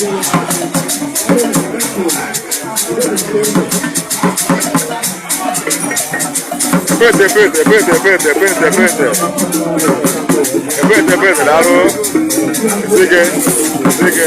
Ebete, ebete, ebete, ebete, ebete, ebete. Ebete, ebete, daalụ. Sige, sige.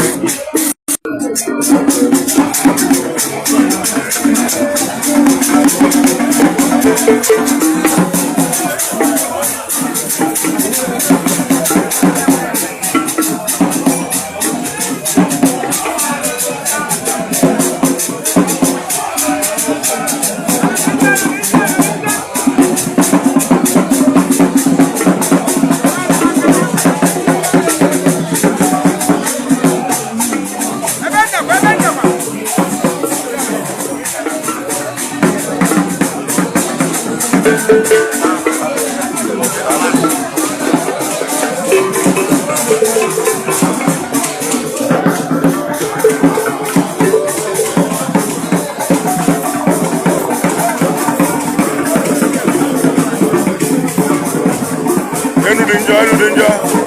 Enu dị njọ, enu dị njọ.